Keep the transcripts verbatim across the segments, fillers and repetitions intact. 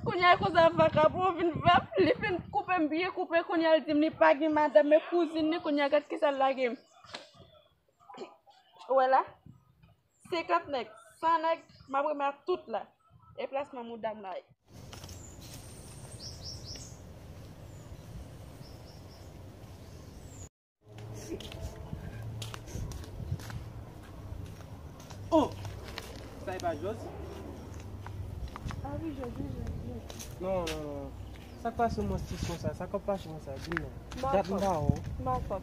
Kounye a konsa vakabon vin, li fin koupe m byen koupe, kounye a l di m li pa gen madanm, men kouzin li, kounye a gad kisa l lage m. Ou wè la? Senkant nèg, san nèg, m ap renmen ak tout la. E plasman mouda m la ye. Oh! Sa e pa Jòs? Ah wi, Jòs, wi, Jòs, wi. Non, non, non. Sa k pase w, mwen stis konsa? Sa k ap pase konsa? Di m non. Dat m pa wè w. M anfòm.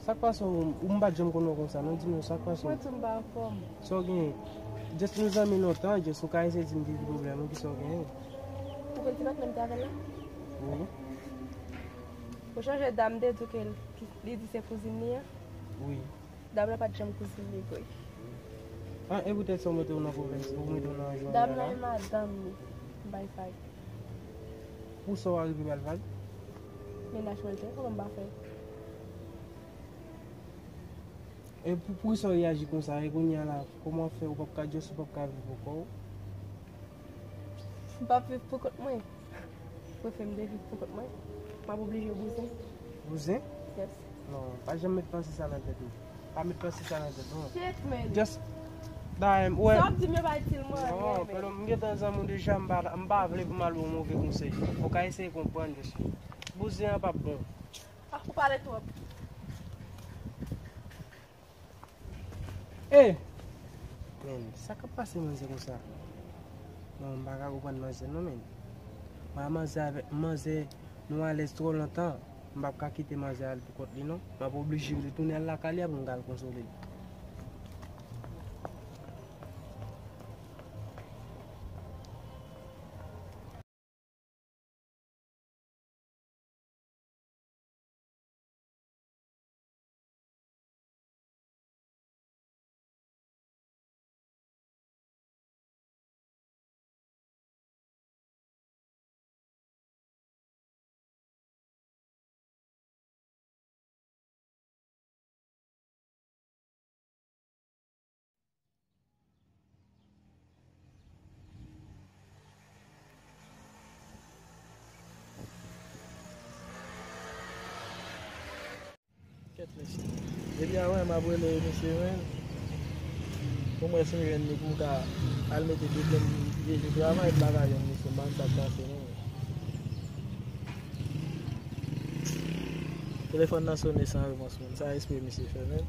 Sa k pase w? Ou m pa t janm konnen w konsa, non? Di m non, sa k pase w? Mwen tou m pa anfòm. Sa w genyen? Jès nou zanmi lontan, jès ou ka eseye di m ki pwoblèm ou, ki sa w genyen? Ou konn ti patnè m te avè l la? Wi. Ou chonje dam te di w ke l, ki, li di se kouzin li an? Wi. Dam la pa t janm kouzin li vre. Ah, e poutèt sa w mete w nan pwovens, ou mete w nan jounen an la? Dam la e madanm li. M bay vag. Pou sa w arive ba l vag? Mennaj mwen l te, kòman m pa fè? E pou, poukisa w reyaji konsa? E kounye a la, kòman w ap fè? Ou p ap ka, jès ou p ap ka viv pou kò w? M p ap viv pou kont mwen. Prefere m te viv pou kont mwen. M ap oblije bouzen. Bouzen? Yes. Non, pa janm met panse sa nan tèt ou. Pa met panse sa nan tèt ou, non. Shit, man. Just, dayè, m wè. Sa w ap di m yo pa itil mwen anyen, men. Non, m gentan zanmi w deja, m pa, m pa vle pou m al ba w move konsèy. Ou ka eseye konprann, just. Bouzen an p ap bon. Ah, ou pale twòp. Ey! Men, sa k ap pase manzè konsa? Non, m pa ka konprann manzè non, men. Mwen, manzè avèk, manzè, nou alèz twò lontan. M p ap ka kite manzè al pou kont li, non. M ap oblije retounen al lakay li a pou m ka al konsole l. Kèt mesye. Depi avan m ap rele misye, men pou mwen si m jwenn li pou m ka al mete de plenn vye jou travay, m pa ka jwenn misye, m pa konn sa k pase non, men. Telefòn nan sonnen san repons, men sa espre misye fè, men.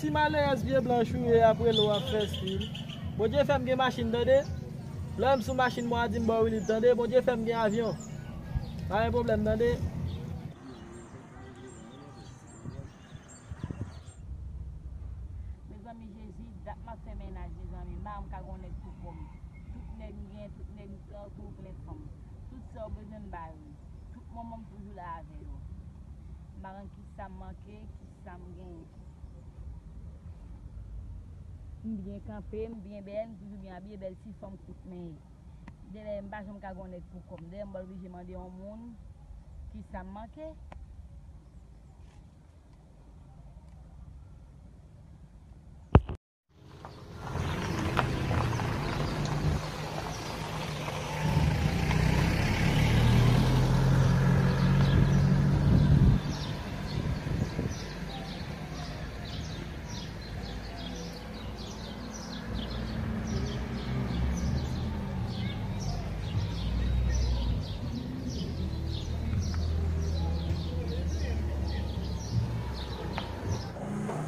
Ti malerèz vye blanch ou ye, ap rele w ap fè stil. Bondye fè m gen machin, tande. Lè m sou machin, mwen a di m ba w li, tande. Bondye fè m gen avyon. Pa gen pwoblèm, tande. Mezanmi, Jezi, dat m ap fè mennaj, mezanmi, m pa janm ka gon nèg pou kò m. Tout nèg m gen, tout nèg m pran tou plen fanm. Tout sa yo bezwen m ba yo. Tout moman m toujou la avè yo. M pa konn kisa m manke, kisa m genyen. M byen kanpe, m byen bèl, m toujou byen abiye, bèl ti fanm kout men. Dèyè m pa janm ka gon nèg pou kò m. Dèyè m oblije mande yon moun kisa m manke.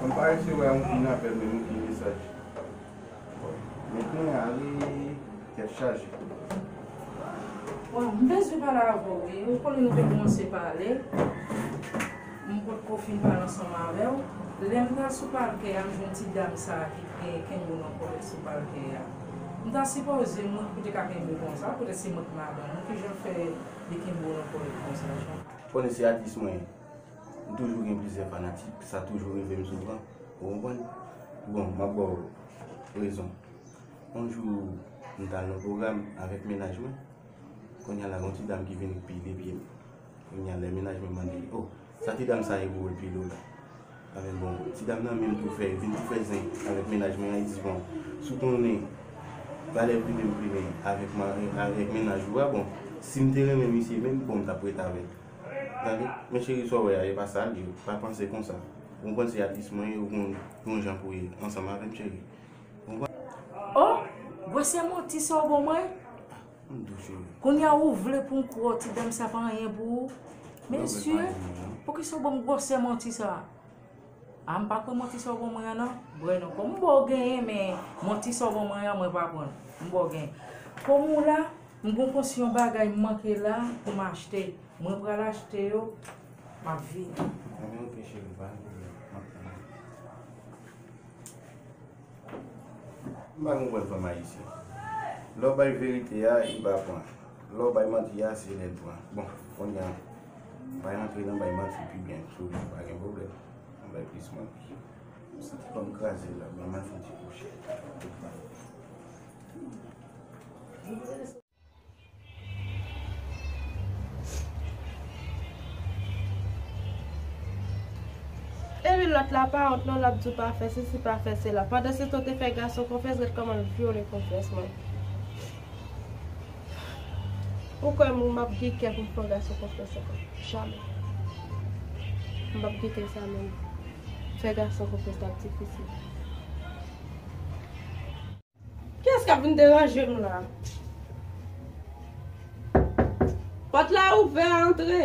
Mwen pa resi wè yon ki n apèl, men yon ki mesaj. Men kounye a, wi, tèt chaje. Bon, m bezwen pale avè w, wi. Ou konnen nou te kòmanse pale. M potko fin pale ansanm avè w. Lè m t al sou palkè a, m jwenn ti dam sa a ki te kenbe w nan kòlèt sou palkè a. M ta sipoze, mwen ki te ka kenbe w konsa, poutèt se mwen ki madanm ou, kijan fè li kenbe w nan kòlèt konsa, Jan? Konnen se atis mwen ye. M toujou gen plizyè fanatik, sa toujou rive m souvan, ou konprann? Bon, m ap ba w rezon. Yon jou, m t al nan pwogram avèk mennaj mwen. Kounye a la, gon ti dam ki vin pile pye m. Kounye a, lè mennaj mwen mande, "Oh, sa ti dam sa ye pou w pile w la?" Avèk bon, ti dam nan menm tou fè, vin tou fè zen avèk mennaj mwen an, li di, "Bon, si w konnen valè prive m prive avèk ma-, avèk mennaj ou a, bon, si m te renmen misye menm, bon, m t ap ret avè l." Tande, men cheri, sa w wè a, e pa sa l ye, pa panse konsa. Ou konprann se atis mwen ye, ou konn yon jan pou w ye ansanm avè m, cheri. Ou konprann? Oh, gwosè manti sa w ban mwen? M di w, cheri. Kounye a ou vle pou m kwè ti dam sa pa anyen pou ou? Mesye, poukisa w ban m gwosè manti sa? A, m pa kwè manti sa w ban mwen an, non. Bwè non. Kòm m ba w genyen, men manti sa w ban mwen an, mwen pa pran l. M ba w genyen. Kòm ou la, m gon konsi yon bagay m manke la pou m achte. Mwen pral achte yo, m ap vini. Ebyen, oke, cheri, pa gen pwoblèm. M ap tann ou. M pa konprann fanm ayisyen. Lè w bay verite a, li pa pran. Lè w bay manti a, se lè l pran. Bon, kounye a, m pa rantre nan bay manti pi byen sou li, pa gen pwoblèm. M bay plis manti. M santi kò m kraze la, men m al fè yon ti kouche. Epi lòt la pa wont non, l ap di w pa fè sesi, pa fè sela. Pandan se tan w te fè gason konfyans, gad kòman l vyole konfyans mwen. Ou kwè m, m ap gen kè pou m fè yon gason konfyans ankò? Jamè. M p ap gen kè sa menm. Fè gason konfyans la ap difisil. Kiyès k ap vin deranje m la? Pòt la ouvè, antre.